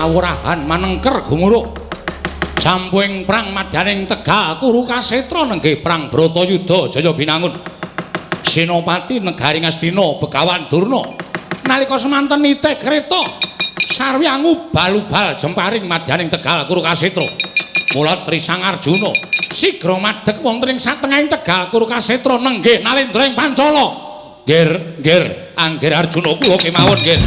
kawurahan manengker gumuruh. Jampuing prang madyaning Tegal Kurukasetra nenggih prang Bratayuda Jaya Binangun. Senopati negari Ngastina Begawan Durna nalika semanten nitih kreta sarwi angubal-ubal jemparing madyaning Tegal Kurukasetra. Mula Trisang Arjuna sigra madeg wonten ing satengahing Tegal Kurukasetra nenggih Nalendra ing Pancala. Nggir, nggir, Anggir Arjuna kula kemawon nggih.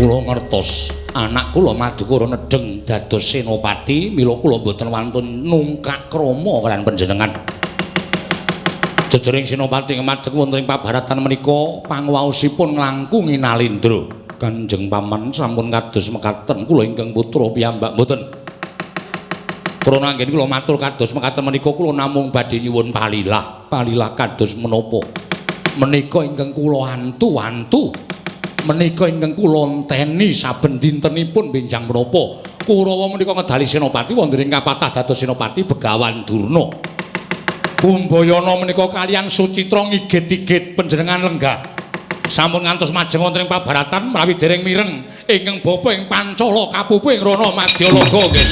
Kula ngertos anak kula Madukara nedheng dados senopati, mila kula mboten wantun nungkak krama kaliyan panjenengan. Jejering senopati madeg wonten ing pabaratan menika panguwaosipun nglangkungi Nalendra. Kanjeng Paman sampun kados mekaten kula ingkang putra piyambak mboten. Krana anggen kula matur kados mekaten menika kula namung badhe nyuwun palilah. Palilah kados menapa? Menika ingkang kula antu-antu. Menika ingkang kula enteni saben dintenipun benjang menapa Kurawa menika ngedali senopati wonten ing kapatah dados senopati Begawan Durna. Kumbayana menika kaliyan Sucitra ngigit-igit panjenengan lenggah. Sampun ngantos majeng wonten ing pabaratan menawi dereng mireng ingkang bapa ing Pancala kapupu ing Rana Madyalaga nggih.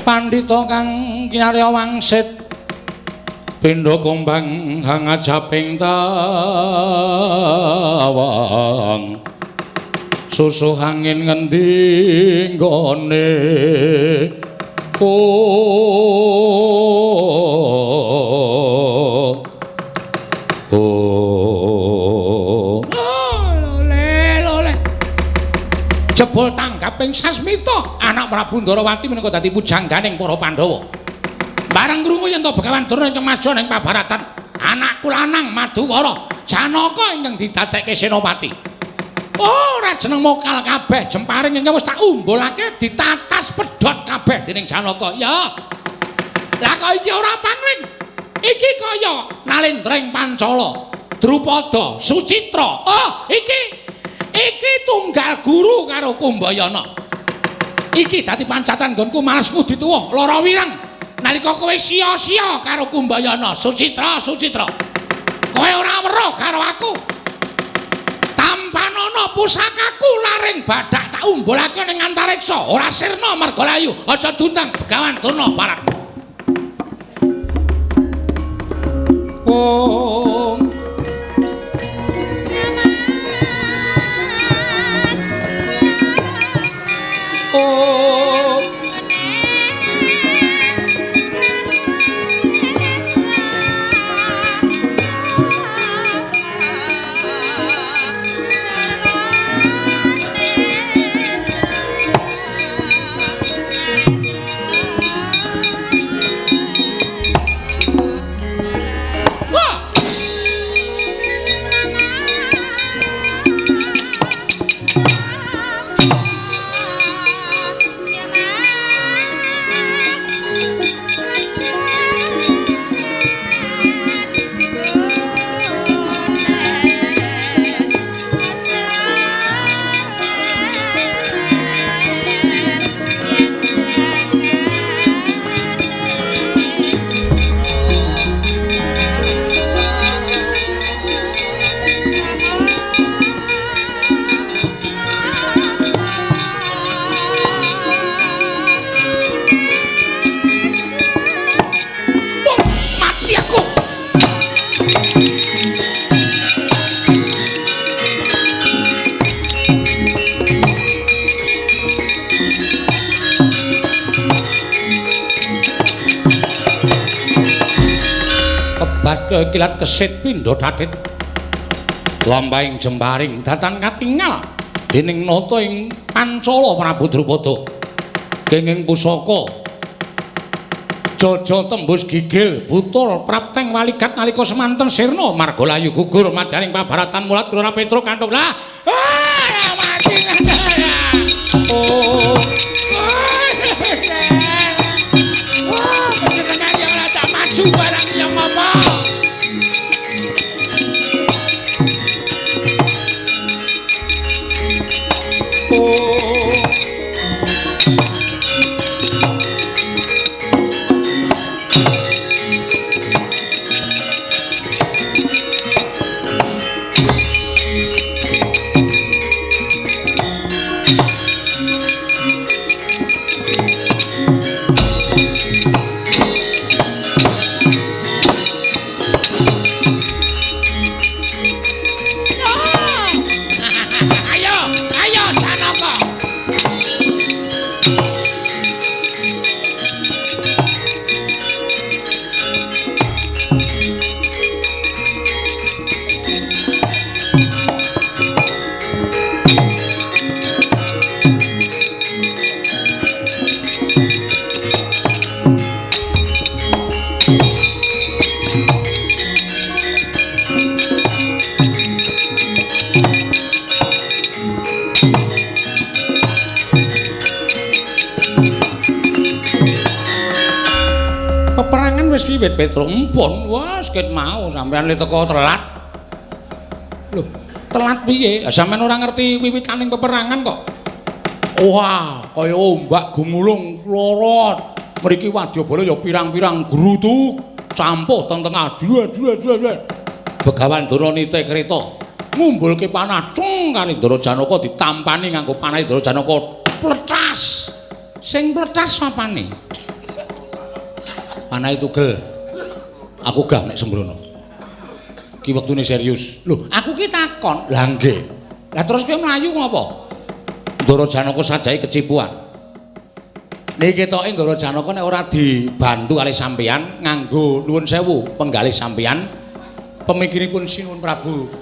Pandhita kang kinarya wangsit pindha kumbang hangajaping tawang susuh angin ngendi nggone oh oh lole lole jebul tanggaping Sasmita anak Prabu Ndarawati menika dadi pujangganing para Pandhawa. Bareng krungu yen to Begawan Durna ingkang maja ning pabaratan, anakku lanang Madukara Janaka ingkang didadekke senopati. Ora jeneng mokal kabeh jemparing ingkang wis tak umbulake ditatas pedhot kabeh dening Janaka. Ya. Lah kok iki ora pangling. Iki kaya Nalendra ing Pancala, Drupada, Sucitra. Oh, iki iki tunggal guru karo Kumbayana. Iki dadi pancatan nggonku males ngudi tuwa lara wireng nalika kowe sia-sia karo Kumbayana. Sucitra, Sucitra, kowe ora weruh karo aku. Tampanana pusakaku laring badak tak umbulake ning antariksa ora sirna marga layu. Aja diundang Begawan Durna parek. Om oh. Wah. kaya kilat kesit pindha datit. Lampahing jemparing datan katingal dening nata ing Pancala Prabu Drupada. Kenging pusaka jaja tembus gigil butul prapteng waligat nalika semanten sirna marga layu gugur madyaning pabaratan mulat Kelurahan Petruk kantuk lah. Ah, mati. Oh. Wah, panjenengan ya ora tak maju barang ya ngopo. Oh. Wis wiwit Petruk empun, wah ket mau sampean le teko telat. Lho, telat piye? Sampean ora ngerti wiwitaning peperangan kok. Wah, kaya ombak gumulung klorot. Mriki wadyabala ya pirang-pirang grutuk campuh teng tengah. Dua. Begawan Ndara nite kreta ngumbulke panah cung kali Ndara Janaka ditampani nganggo panah Ndara Janaka pletas. Sing pletas apane? Panahe tugel. Aku gah nek sembrono. Ki wektune serius. Lho, aku ki takon. Lah nggih. Lah terus kowe mlayu ngopo? Ndara Janaka sajae kecipuan. Niki ketoke Ndara Janaka nek ora dibantu kalih sampeyan nganggo nuwun sewu penggalih sampeyan pemikiripun Sinuwun Prabu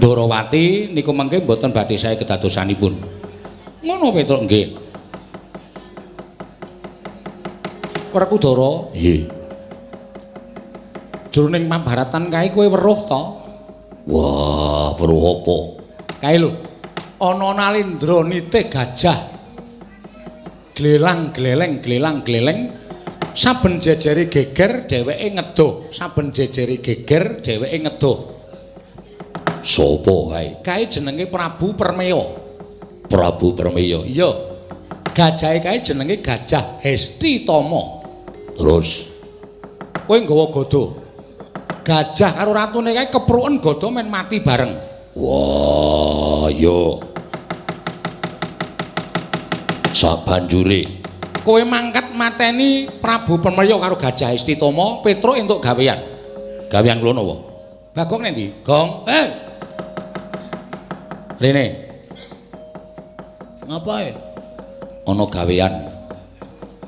Ndarawati niku mengke mboten badhe sae kedadosanipun. Ngono Petruk nggih. Werkudara, nggih. Jroning Mahabharatan kae kowe weruh to? Wah, weruh apa? Kae lho. Ana Nalindra nitih gajah. Glelang gleleng glelang gleleng saben jejere geger dheweke ngedoh, saben jejere geger dheweke ngedoh. Sopo kae? Kae jenenge Prabu Permeya. Prabu Permeya. Iya. Gajahe kae jenenge Gajah Hesti Tama. Terus kowe nggawa gada. Gajah karo ratune kae kepruken gada men mati bareng. Wah, yo. Sabanjure kowe mangkat mateni Prabu Permeya karo Gajah Hesti Tama, Petruk entuk gawean. Gawean kula napa? Bagong nek ndi? Gong. Eh. Rene. Ngapae? Ana gawean.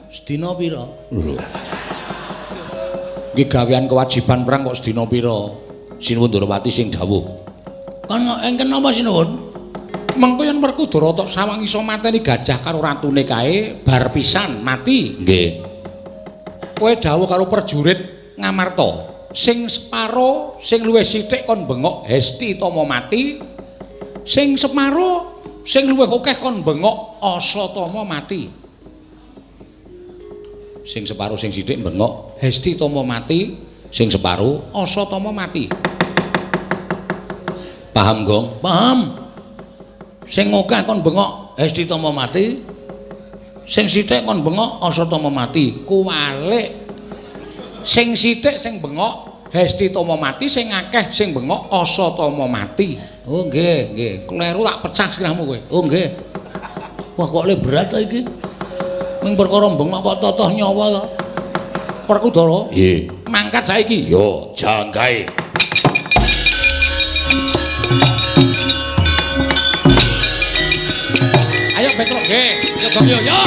Sedina pira? Lho. Iki gawean kewajiban perang kok sedina pira? Sinuwun Ndarawati sing dawuh. Kan engken napa sinuwun? Mengko yen Werkudara tok sawang iso mateni gajah karo ratune kae bar pisan mati. Nggih. Kowe dawuh karo prajurit Ngamarta, sing separo sing luwih sithik kon bengok Hesti Tama mati, sing separo sing luwih akeh kon bengok Asatama mati. Sing separo sing sithik bengok Hesti Tama mati, sing separo Asatama mati. Paham, Gong? Paham. Sing akeh kon bengok Hesti Tama mati, sing sithik kon bengok Asatama mati. Kuwalik. Sing sithik sing bengok Hesti Tama mati, sing akeh sing bengok Asatama mati. Oh nggih, nggih. Kleru tak pecah sirahmu kowe. Oh nggih. Wah kok le berat ta iki. Ming perkara bengok kok totoh nyawa to. Werkudara? Nggih. Mangkat saiki. Yo, jangkae. Ayo Petruk nggih. Yo Gong yo yo.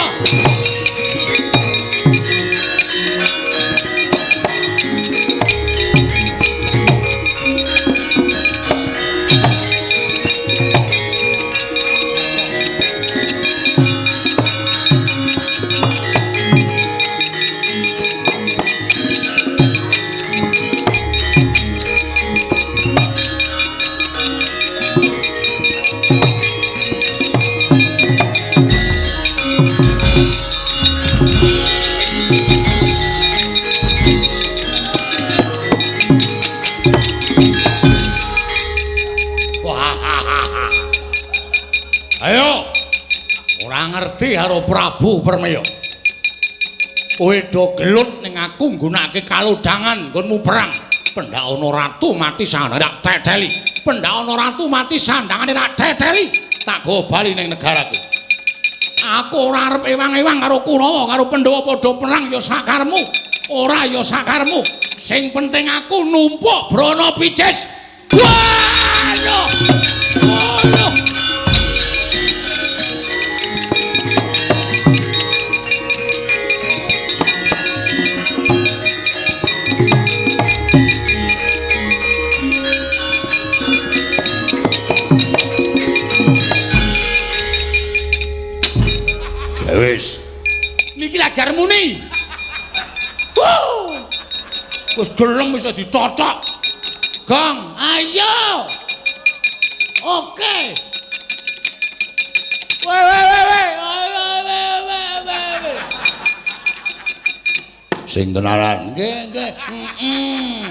Mangerti karo Prabu Permaya. Kowe do gelut ning aku nggunakake kalodhangan nggonmu perang. Pendak ana ratu mati sandangane tak teteli. Pendak ana ratu mati sandangane tak teteli. Tak gawa bali ning negaraku. Aku ora arep ewang-ewang karo Kurawa karo Pandhawa padha perang ya sakarmu. Ora ya sakarmu. Sing penting aku numpuk brana picis. Waduh. Waduh. Wis. Niki lagar muni. Wis gelem iso dicocok. Gong, ayo. Oke. We we we we. We we. Sing tenanan. Nggih, nggih. Heeh.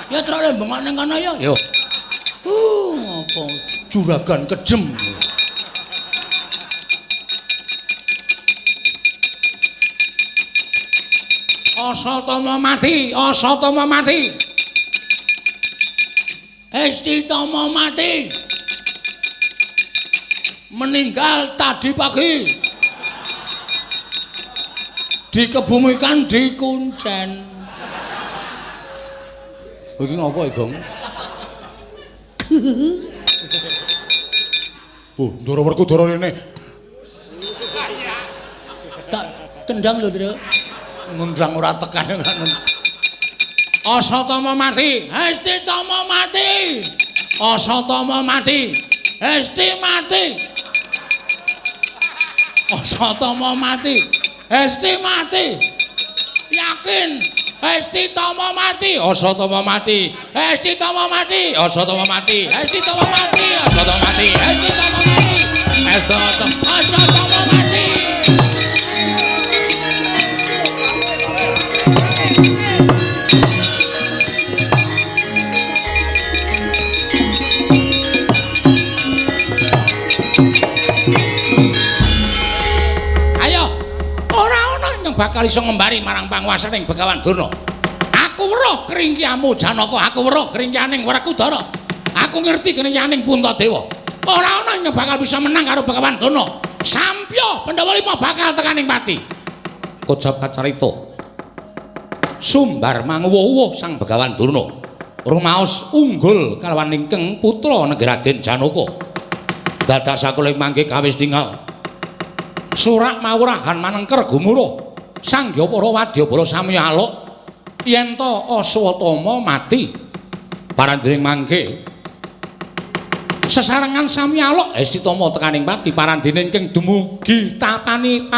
Ya trok le bengok ning kono ya. Yo. Ngopo juragan kejem. Asatama mati, Asatama mati. Estitama mati. Meninggal tadi pagi. Dikebumikan di Kuncen. Iki ngopo iki, Gong? Oh, Ndara Werkudara rene. Tak tendang lho, Tru. Ngundang ora tekan. Asatama mati, Estitama mati. Asatama mati, Esti mati. Asatama mati, Esti mati. Yakin Estitama mati, Asatama mati, Estitama mati, Asatama mati, Estitama mati, Asatama mati, Estitama mati, Asatama mati. Bakal iso ngembari marang panguwasaning Begawan Durna. Aku weruh kringkiamu Janaka, aku weruh kringkianing Werkudara. Aku ngerti kringkianing Puntadewa. Ora ana ing bakal bisa menang karo Begawan Durna. Sampya Pandhawa lima bakal tekaning pati. Kocap kacarita. Sumbar manguwuh-wuh Sang Begawan Durna. Rumaos unggul kalawan ingkang putra negeri Raden Janaka. Dadak sakuling mangke kawis tinggal. Surak mawurahan manengker gumuruh. Sangya para wadyabala sami aluk yen to Aswatama mati. Parandring mangke sesarengan sami aluk Estitama tekaning pati parandene ingkang dumugi tapani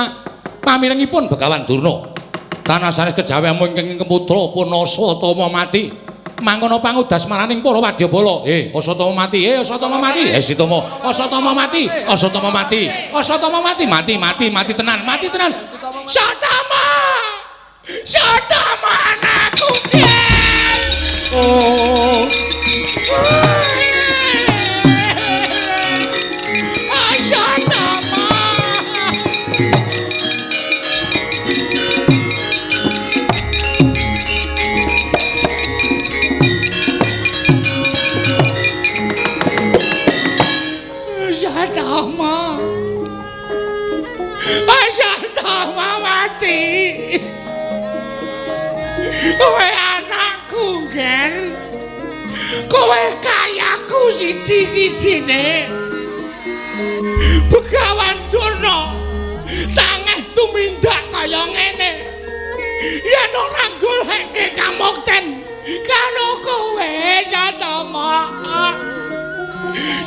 pamirengipun Begawan Durna. Tanah sanes kejawi amung ingkang putra pun Aswatama mati. Mangkono pangudas maraning para wadyabala. Aswatama mati, Aswatama mati, Estitama, Aswatama mati, Aswatama mati, Aswatama mati, mati, mati, mati tenan, mati tenan. Satama! Satama anakku. Oh. Satama. Satama. Satama mati. Kowe anakku, Ger. Kowe kayaku siji-sijine. Begawan Durna tangeh tumindak kaya ngene. Yen ora goleke kamukten karo kowe Satama.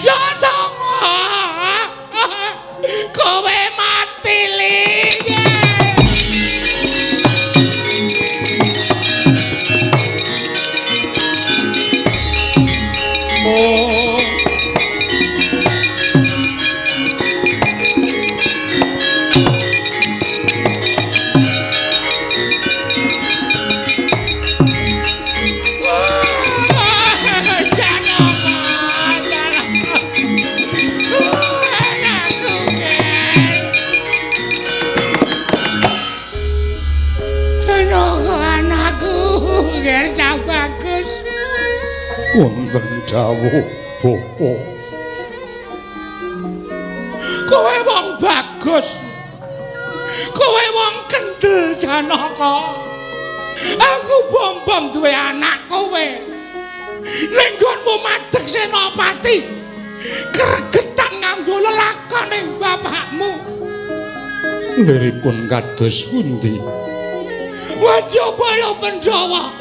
Satama. Kowe mati li. Oh. Jangan, jangan. Wonten dawuh bapa. Kowe wong bagus. Kowe wong kendel Janaka. Aku bombong duwe anak kowe. Ning nggonmu madeg senopati. Gregetan nganggo lelakon ning bapakmu. Liripun kados pundi? Waja bala Pandhawa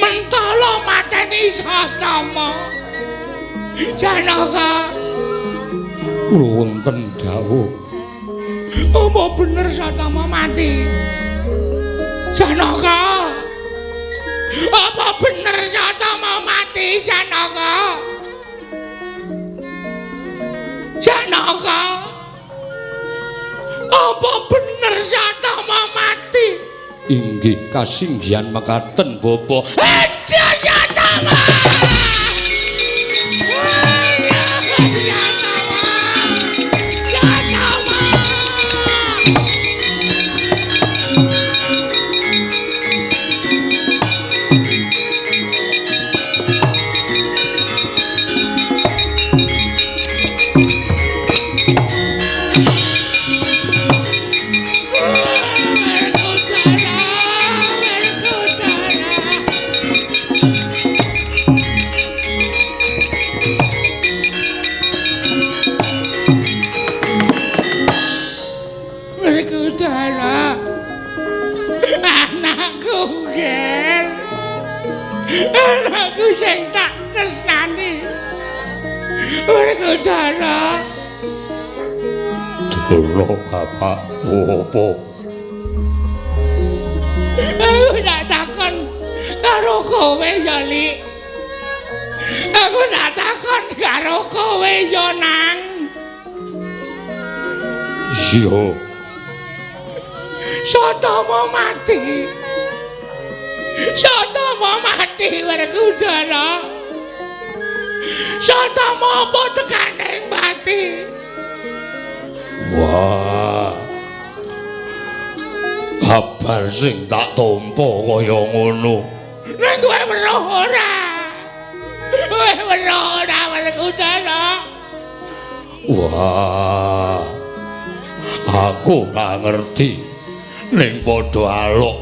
mentala mateni Satama. Janaka, kula wonten dawuh. Apa bener Satama mati? Janaka, apa bener Satama mati? Janaka, Janaka, apa bener Satama mati? Inggih kasinggihan mekaten bapa. Aja Satama. Anakku sing tak tresnani. Werkudara. Lho bapak, opo? Aku tak takon karo kowe ya, Lik. Aku tak takon karo kowe ya, Nang. Iya. Satama mati. Satama mati Werkudara. Satama apa tekane mati? Wah. Kabar sing tak tampa kaya ngono. Ning kowe weruh ora? Kowe weruh ora Werkudara? Wah. Aku ora ngerti. Ning padha aluk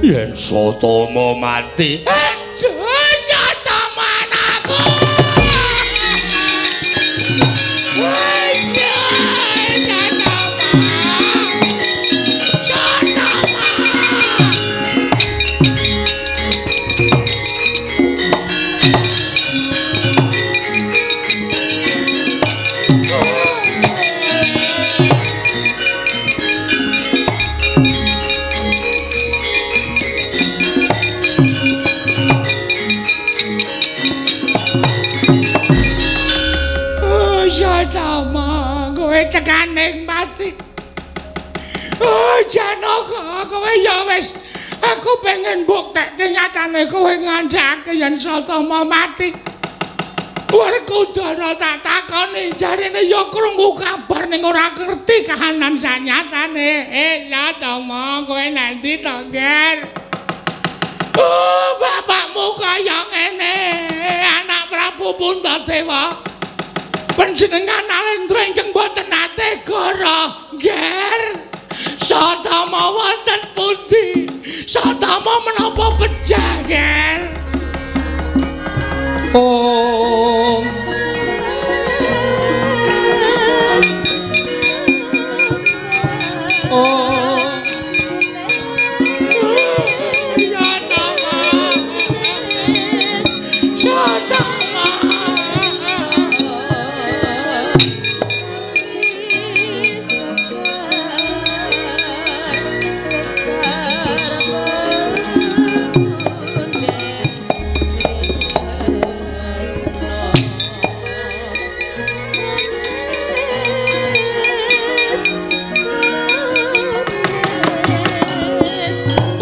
yen Satama mati. Aduh, Satama anakku. Aduh, Satama. Satama. Satama, kowe tekaning mati. Oh, Janaka, kowe ya wis. Aku pengen mbuktekke nyatane kowe ngandhake yen Satama mati. Werkudara tak takoni jarene ya krungu kabar ning ora ngerti kahanan sanyatane. Satama, kowe nanti to, Nger? Oh, bapakmu kaya ngene, anak Prabu Puntadewa. Panjenengan Nalendra ingkang boten nate goro, Nger. Satama wonten pundi? Satama menapa pejah, Nger? Oh. Oh. Satama. Satama.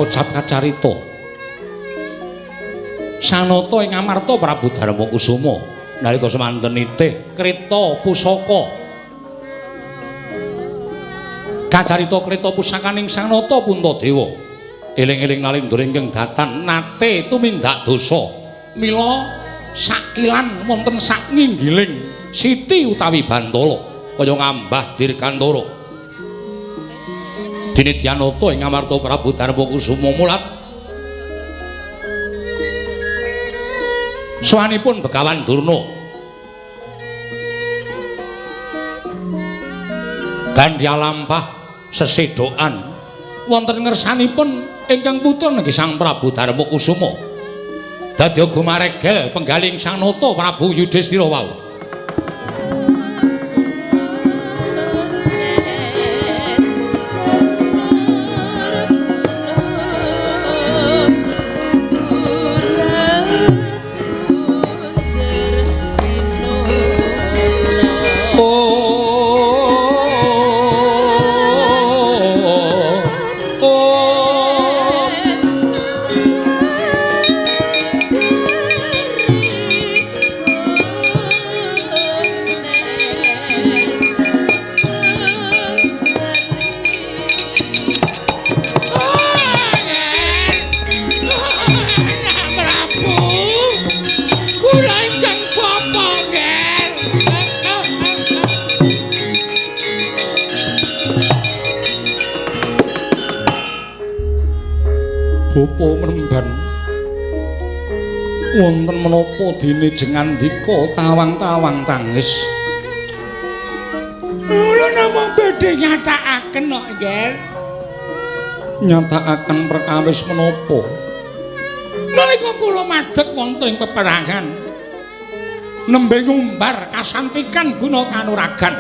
Kocap kacarita Sanata ing Amarta Prabu Darmakusuma nalika semanten nitih kreta pusaka. Kacarita kreta pusakaning Sanata Puntadewa. Eling-eling Nalendra ingkang datan nate tumindak dosa. Mila sakilan wonten sak nginggiling siti utawi bantala kaya ngambah dirgantara. Dene Dyanata ing amarta Prabu Darmakusuma mulat sowanipun Begawan Durna. Gandhi lampah sesedokan wonten ngersanipun ingkang putra nggih Sang Prabu Darmakusuma. Dadi gumaregel penggaling Sang Nata Prabu Yudhistira wau. Bapa Menemban, wonten menapa dene jengandika tawang-tawang tangis? Kula namung badhe nyatakaken kok, Nger. Nyatakaken perkawis menapa? Nalika kula madheg wonten ing peperangan, nembe ngumbar kasantikan guna kanuragan.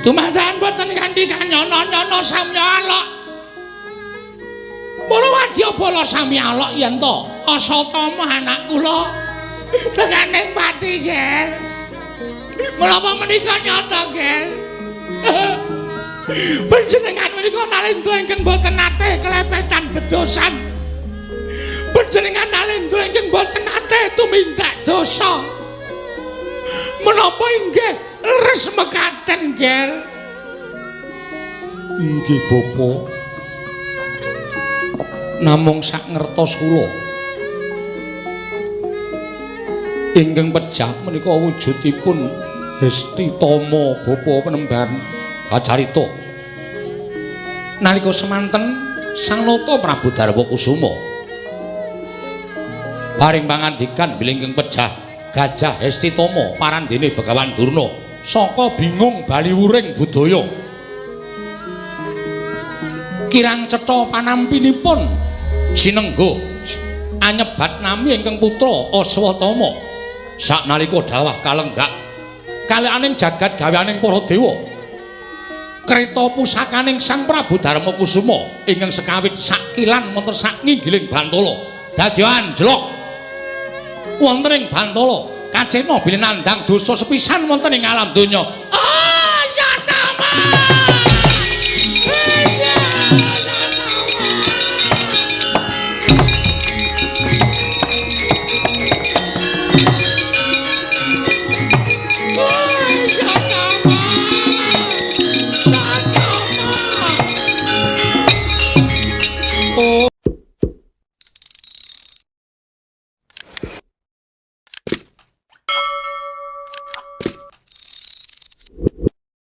Dumadakan boten kanthi kanyono-nyono samya alok. Para wadyabala sami alok yen to Asatama anak kula tekaning pati, Ger. Menapa menika nyata, Ger? Panjenengan menika nalendra ingkang boten nate kelepetan dedosan. Panjenengan nalendra ingkang boten nate tumindak dosa. Menapa inggih leres mekaten, Ger? Inggih, Bapak. Namung sak ngertos kula ingkang pejah menika wujudipun Hesti Tama Bapa Penemban kacarita. Nalika semanten Sang Nata Prabu Darmakusuma paring pangandikan bilih ingkang pejah Gajah Hesti Tama parandene Begawan Durna saka bingung bali wuring budaya. Kirang cetha panampinipun sinengga anyebat nami ingkang putra Aswatama saknalika dawah kalenggak kalianing jagat gaweaning para dewa. Kreta pusakaning Sang Prabu Darmakusuma ingkang sekawit sakilan wonten sak nginggiling bantala dadi anjlok wonten ing bantala kacena bilih nandhang dosa sepisan wonten ing alam donya.